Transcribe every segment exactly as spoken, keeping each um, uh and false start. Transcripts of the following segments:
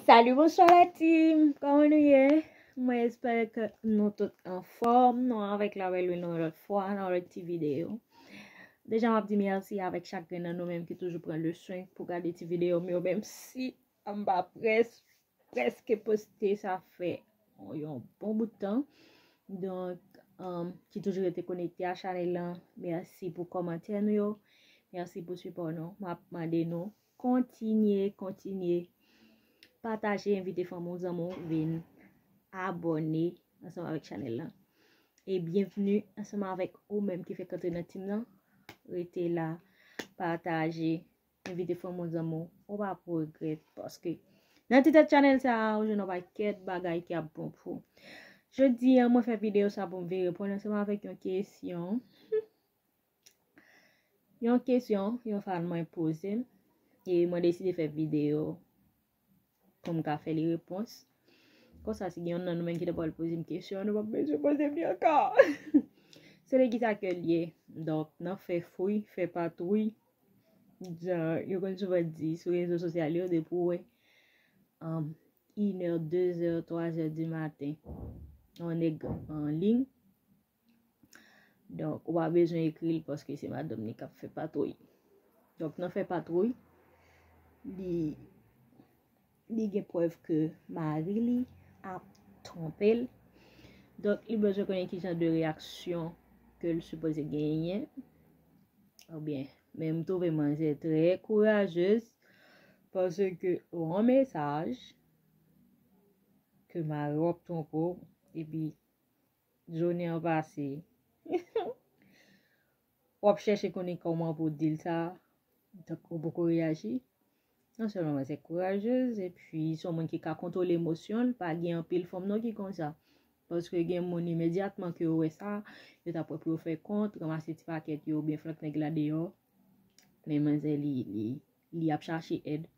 Salut, bonsoir la team. Kòman nou ye? Mwen espere ke nou tout anfòm. Nou avèk Labelle Lune yon lòt fwa nan yon lòt ti videyo. Deja, m ap di mèsi avèk chak grenn nan nou menm ki toujou pran le swen pou gade ti videyo m yo, menm si m pa près, prèske poste, sa fè yon bon bout tan. Donk, um, ki toujou rete konekte a chanèl lan, mèsi pou kòmantè nou yo. Mèsi pou sipò nou. M ap mande nou kontinye, kontinye pataje, envite fanmi w, zanmi w vin abòne ansanm avèk chanèl lan. E byenvni ansanm avèk ou menm ki fèk antre nan team nan. Rete la, pataje, envite fanmi w, zanmi w, ou pa pou regrèt, paske nan ti tèt chanèl sa a, ou jwenn yon pakèt bagay ki ap bon pou ou. Jodi a, mwen fè videyo sa pou m vin reponn ansanm avèk yon kesyon. Yon kesyon yon fan mwen poze m, e mwen deside fè videyo pou m ka fè li repons. Konsa, si gen youn nan nou menm ki ta pral poze m kesyon, nou p ap bezwen poze m li ankò. Se de kisa ke l ye. Donk, nan fè fouy, fè patwouy, jan yo konn souvan di sou rezo sosyal yo, depi w wè, um, inè, dezè, twazè di maten, yon nèg an liy, donk, ou pa bezwen ekri l paske se madanm li k ap fè patwouy. Donk, nan fè patwouy, li, li gen prèv ke mari li ap twonpe l. Donk, li bezwen konnen ki jan de reyaksyon ke l sipoze genyen. Oubyen, men m twouve manzè trè kourajez, paske yon mesaj ke mari w ap twonpe w, epi jounen an pase, w ap chèche konnen kòman pou w di l sa, donk ou poko reyaji. Non sèlman manzè kourajez, epi se yon moun ki ka kontwole emosyon l, pa gen anpil fanm non ki konsa. Paske gen moun imedyatman ke yo wè sa, yo t ap wè pou yo fè kont, ranmase ti pakèt yo, oubyen flank nèg la deyò. Men manzè li, li, li ap chache èd.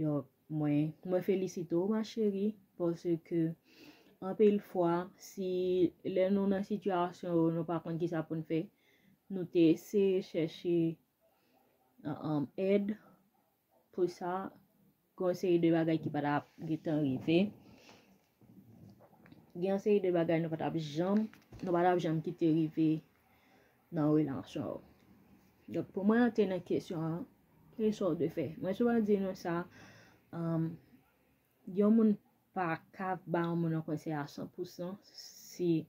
Donk, mwen, mwen felisite w, ma chérie, paske anpil fwa, si lè nou nan sitiyasyon yo, nou pa konn kisa pou n fè, nou te eseye chèche, um, èd pou sa, gen yon seri de bagay ki pa t ap gentan rive. Gen yon seri de bagay nou pa t ap janm, nou pa t ap janm kite rive nan relasyon yo. Donk, pou mwen antre nan kesyon an, ki sa w dwe fè? Mwen souvan di nou sa, um, yon moun pa ka ba yon moun yon konsèy a san pou san si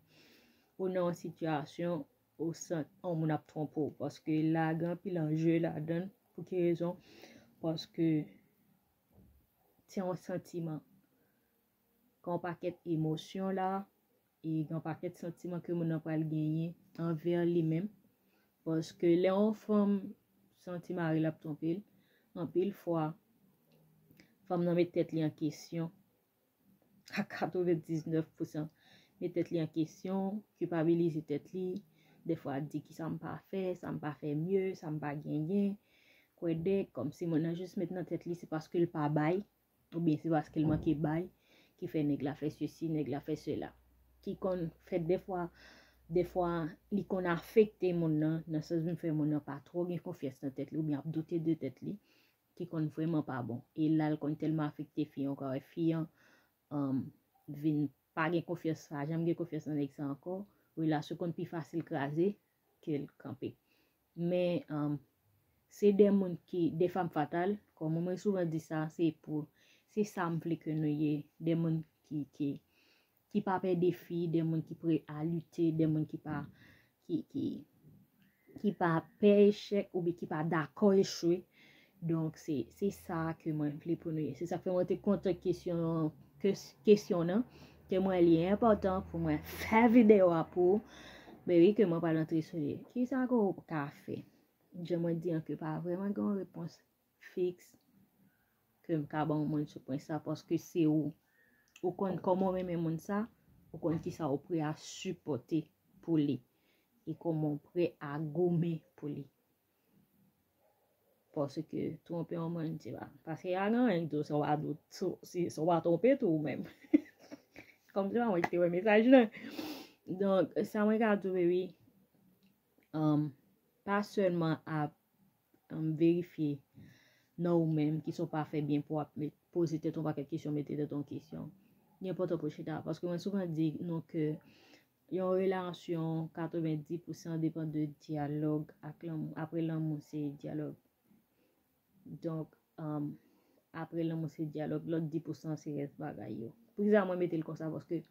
ou nan yon sitiyasyon ou santi yon moun ap twonpe w, paske la gen anpil anje ladan l. Pou ki rezon? Paske se yon santiman. Gen yon pakèt emosyon la, e gen yon pakèt santiman ke moun nan pral genyen anvè li menm. Paske lè yon fanm santi mari l ap twonpe l, anpil fwa, fanm nan met tèt li an kesyon a katrevendiznèf pousan. Met tèt li an kesyon, kilpabilize tèt li, dèfwa di kisa m pa fè, sa m pa fè mye, sa m pa genyen. Kwè dèk, kòmsi moun nan jis met nan tèt li se paske l pa bay, oubyen se paske l manke bay, ki fè nèg la fè sesi, nèg la fè sela. Ki konn fèt dèfwa, dèfwa li konn afekte moun nan, nan sans vin fè moun nan pa twò gen konfyans nan tèt li, oubyen ap doute de tèt li, ki konn vrèman pa bon. E la l konn tèlman afekte fi an, ou ka wè fi an, um, vin pa gen konfyans, pa janm gen konfyans nan nèg sa ankò, relasyon konn pi fasil kraze ke l kanpe. Men, um, se de moun ki, de femme fatale, kòm mwen souvan di sa, se pou, se sa m vle ke nou ye, de moun ki, ki, ki pa pè defi, de moun ki prè a lite, de moun ki pa, ki, ki, ki pa pè echèk oubyen ki pa dakò echwe. Donk, se, se sa ke mwen vle pou nou ye. Se sa k fè mwen te kontan kesyon, kes-, kesyon nan, ke mwen li enpòtan pou mwen fè videyo a pou ou. Men wi, ke mwen pral antre sou li. Kisa ke w ka fè? Jan mwen di an ke pa vrèman gen yon repons fiks ke m ka ban yon moun sou pwen sa, paske se ou. Ou konn kòman w renmen moun sa, ou konn kisa w prè a sipòte pou li, e kòman w prè a goumen pou li. Paske twonpe yon moun, se pa, paske a gen anyen ki di w, sa w pa di w, si, si w pa twonpe tou ou menm. Kòm se pa mwen ki te wè mesaj lan. Donk, sa mwen ka di w, wi, um, pa sèlman ap, um, verifye nan ou menm, kisa w pa fè byen pou w ap met, poze tèt ou pakèt kesyon, mete tèt ou an kesyon. Li enpòtan pou chita. Paske mwen souvan di nou ke yon relasyon, katrevenndis pousan depann de dyalòg ak lanmou. Apre lanmou, se dyalòg. Donk, um, apre lanmou, se dyalòg. Lòt dis pousan, se rès bagay yo. Poukisa mwen mete l konsa? Paske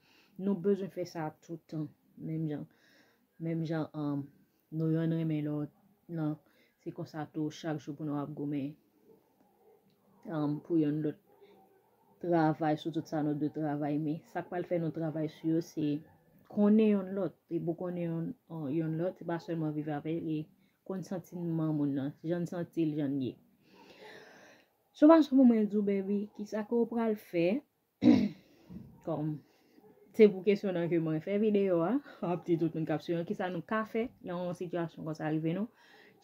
nou bezwen fè sa toutan. Menm jan, menm jan um, nou youn renmen lòt lan, se konsa tou chak jou pou nou ap goumen um, pou youn lòt travay sou tout sa nou dwe travay. Men sa k pral fè nou travay sou yo, se konnen youn lòt. E pou konnen youn, youn lòt, se pa sèlman viv avè l, e konn santiman moun nan, jan n santi l, jan l ye. Sou fason pou mwen di w, baby, kisa ke w pral fè? Kòm se pou kesyon nan ke mwen fè videyo a, w ap di tout moun k ap swiv, kisa nou ka fè lè yon sitiyasyon konsa rive nou.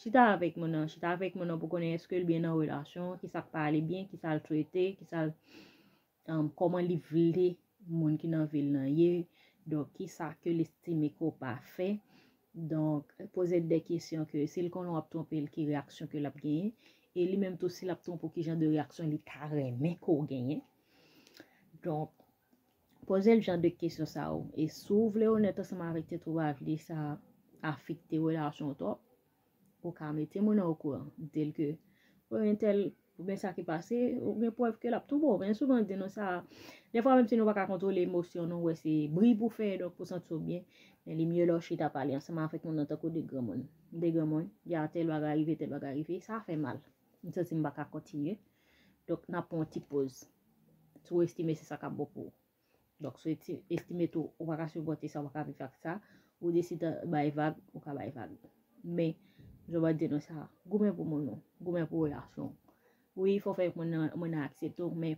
Chita avèk moun nan, chita avèk moun nan pou konnen èske l byen nan relasyon, kisa k pa ale byen, kisa l swete, kisa l, um, kòman li vle moun ki nan vi l nan ye. Donk, kisa ke l estime ke w pa fè. Donk, poze de kesyon ke si l konnen w ap twonpe l, ki reyaksyon ke l ap genyen. E li menm tou, si l ap twonpe w, ki jan de reyaksyon li ta renmen ke w genyen. Donk, poze l jan de kesyon sa yo. E si w vle onèt ansanm avèk tèt ou, pa vle sa afekte relasyon w twòp, ou ka mete moun nan okouran. Di l ke, o entèl, oubyen sa ki pase, ou gen prèv ke l ap twonpe w. Men souvan di nou sa, defwa menm si nou pa ka kontwole emosyon nou, wè se bri pou fè, donk pou santi w byen, men li mye lè w chita pale ansanm avèk moun nan tankou de granmoun. De granmoun, ya tèl bagay rive, tèl bagay rive, sa fè mal. M santi m pa ka kontinye. Donk, n ap pran yon ti poz. Si w estime se sa k ap bon pou ou. Donk, si w esti- estime tou, ou pa ka sipòte sa, ou pa ka viv ak sa, ou deside bay vag, ou ka bay vag. Men, jan m ap di nou sa, goumen pou moun ou, goumen pou relasyon w. Wi, fò w fè moun nan, moun nan aksepte w, men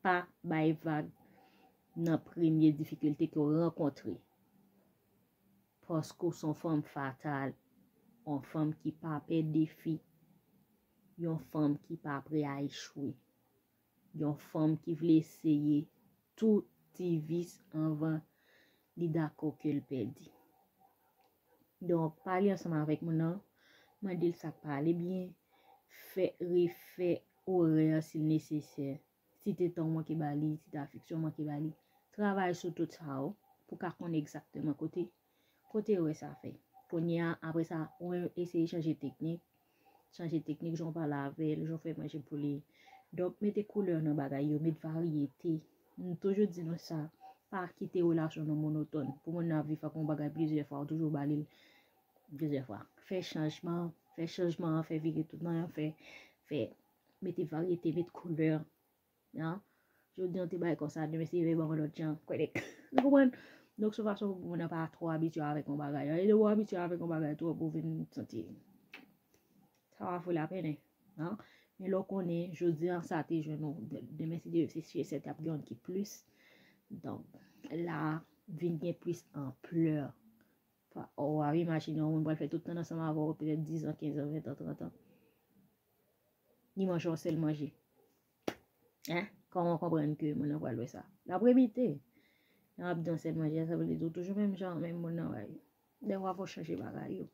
pa bay vag nan premye difikilte ke w rankontre. Paske w se yon fanm fatal, yon fanm ki pa pè defi, yon fanm ki pa prè a echwe, yon fanm ki vle eseye tout ti vis anvan li dakò ke l pèdi. Donk, pale ansanm avèk moun nan, mande l sa k pa ale byen, fè, refè orè an si l nesesè. Si te tan w manke ba li, si te afeksyon w manke ba li. Travay sou tout sa yo, pou w ka konnen egzakteman kote, kote yo wè sa fè. Kounye a, apre sa, ou eseye chanje teknik, chanje teknik, jan w pale avè l, jan w fè manje pou li. Donk, mete koulè nan bagay yo, met varyete. M toujou di nou sa, pa kite relasyon nou monotòn. Pou moun nan ap viv ak yon bagay plizyè fwa, ou toujou ba li l plizyè fwa. Fè chanjman, fè chanjman an, fè vire tout nan, fè, fè, mete varyete, met koulè. An? Jodi an te bay konsa, demen se vin ban yon lòt jan. Kwè dèk. Ou konprann? Donk, se yon fason pou moun nan pa twò abitye avèk yon bagay. E lè ou abitye avèk yon bagay twòp, ou vin santi sa pa vo lapenn, an? Men lè w konnen, jodi an, sa te jwenn ou. De- Demen, si Dye vle, se si e sèten, y ap gen yon ki plis. Donk, la, vin gen plis anplè. Pa- Ou a imajine yon moun pral fè tout tan ansanm avè w, petèt diz an, kenz an, ven an, trant an. Li manje yon sèl manje. Hein? Kòman w konprann ke moun nan pral wè sa? L ap rebite. Lè m ap di yon sèl manje, sa vle di w toujou menm jan, menm moun nan, bay. Dèfwa fò w chanje bagay yo.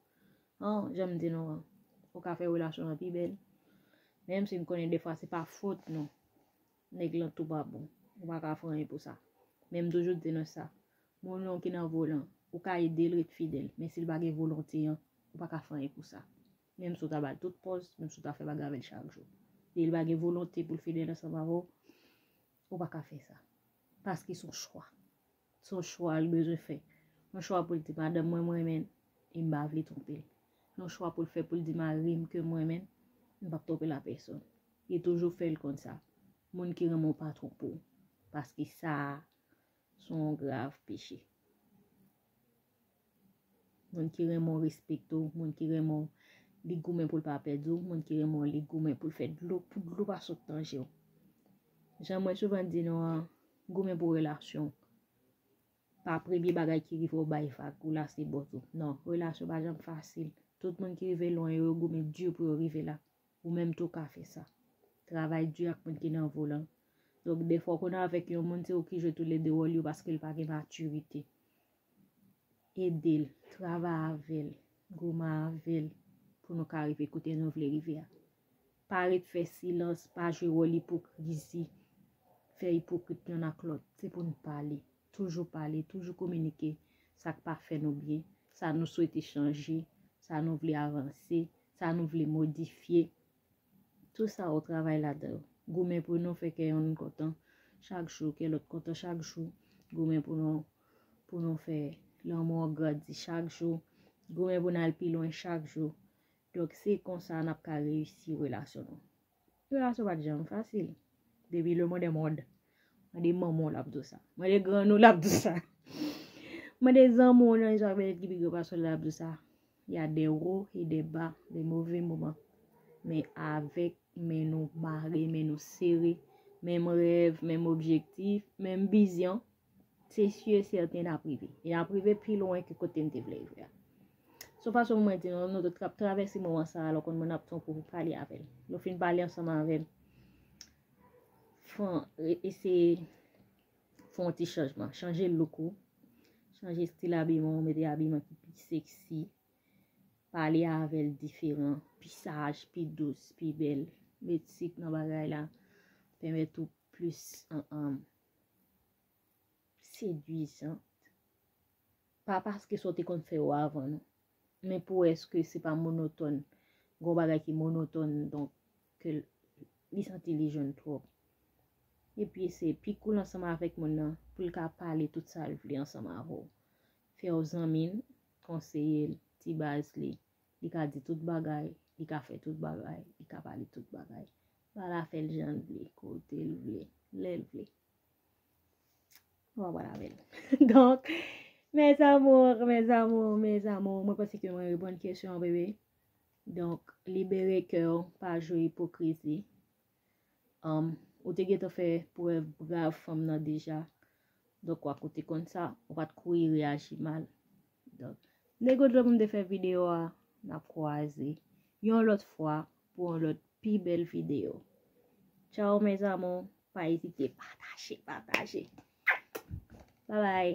An, jan m di nou an, ou ka fè relasyon an pi bèl. Menm si m konnen dèfwa se pa fòt nou. Nèg lan tou pa bon. Ou pa ka fè anyen pou sa. Men m toujou di nou sa. Moun nan ki nan volan, ou ka ede l ret fidèl. Men si l pa gen volonte an, ou pa ka fè anyen pou sa. Menm si w ta ba l tout pòz, menm si w ta fè bagay avè l chak jou. Si l pa gen volonte pou l fidèl ansanm avè w, ou pa ka fè sa. Paske se yon chwa. Se yon chwa l bezwen fè. Yon chwa pou l di, madanm mwen, mwen renmen l, e m pa vle twonpe l. Yon chwa pou l fè pou l di mari m ke m renmen l, m p ap twonpe l a pèsonn. E toujou fè l konn sa. Moun ki renmen w pa twonpe w. Paske sa a, se yon grav peche. Moun ki renmen w respekte w, moun ki renmen w, li goumen pou l pa pèdi w, moun ki renmen w, li goumen pou l fè dlo, pou dlo pa sot nan je w. Jan mwen souvan di nou an, goumen pou relasyon. Pa premye bagay ki rive w bay vag, ou lase bò tou. Non, relasyon pa janm fasil. Tout moun ki rive lwen yo, yo goumen di pou yo rive la. Ou menm tou ka fè sa. Travay di ak moun ki nan volan. Donk, dèfwa w konn avèk yon moun, se ou ki jwe toulede wòl yo paske l pa gen matirite. Ede l, travay avè l, goumen avè l pou nou ka rive kote nou vle rive a. Pa ret fè silans, pa jwe wòl ipokrizi. fè ipokrit yonn ak lòt, se pou n pale. Toujou pale, toujou kominike sa k pa fè nou byen, sa nou swete chanje, sa nou vle avanse, sa nou vle modifye. Tout sa ou travay ladan yo. Goumen pou nou fè kè yonn kontan chak jou, kè lòt kontan chak jou. Goumen pou nou pou nou fè lanmou an grandi chak jou. Goumen pou n al pi lwen chak jou. Donk, se konsa n ap ka reyisi relasyon nou. Relasyon pa t janm fasil. Depi le monde est monde. Mande manman w, l ap di w sa. Mande grann ou, l ap di w sa. Mande zanmi w nan Izrayèl ki pi gran pase w, l ap di w sa. Il y a des hauts et des bas, des mauvais moments. Men avèk men nou mare, men nou sere, menm rèv, menm objektif, menm vizyon, se si e sèten n ap rive. E n ap rive pi lwen ke kote n te vle rive a. Se yon fason pou mwen di nou, nou tout k ap travèse moman sa a, lè w konn moun ap tankou pou pale avè l. Lè w fin pale ansanm avè l, fè, eseye fè yon ti chanjman. Chanje look ou, chanje stil abiman w, mete abiman ki pi seksi, pale avè l diferan, pi saj, pi dous, pi bèl. Met sik nan bagay la, pèmèt ou plis an, an, sedwizan. Pa paske sa w te konn fè yo avan, non. Men pou èske se pa monotòn. Gon bagay ki monotòn, donk, ke li santi li jwenn twòp. Epi se pi cool ansanm avèk moun nan, pou l ka pale tout sa l vle ansanm avè w. Fè w zanmi l, konseye l, ti baz li. Li ka di tout bagay, li ka fè tout bagay, li ka pale tout bagay. Ba l afè l jan l vle, kote l vle, lè l vle. Ou pa pral avè l. Donk, mes amours, mes amours, mes amours, mwen panse ke mwen reponn kesyon an, bebe. Donk, libere kè w, pa jwe ipokrizi. Um, ou te gentan fè prèv brav fanm nan deja. Donk, w a kote konn sa, ou pa t kouri reyaji mal. Donk, m te kontan pou m te fè videyo a, n ap kwaze yon lòt fwa pou yon lòt pi bèl videyo. Tchao, mes amours. Pa ezite pataje, pataje. Bye bye.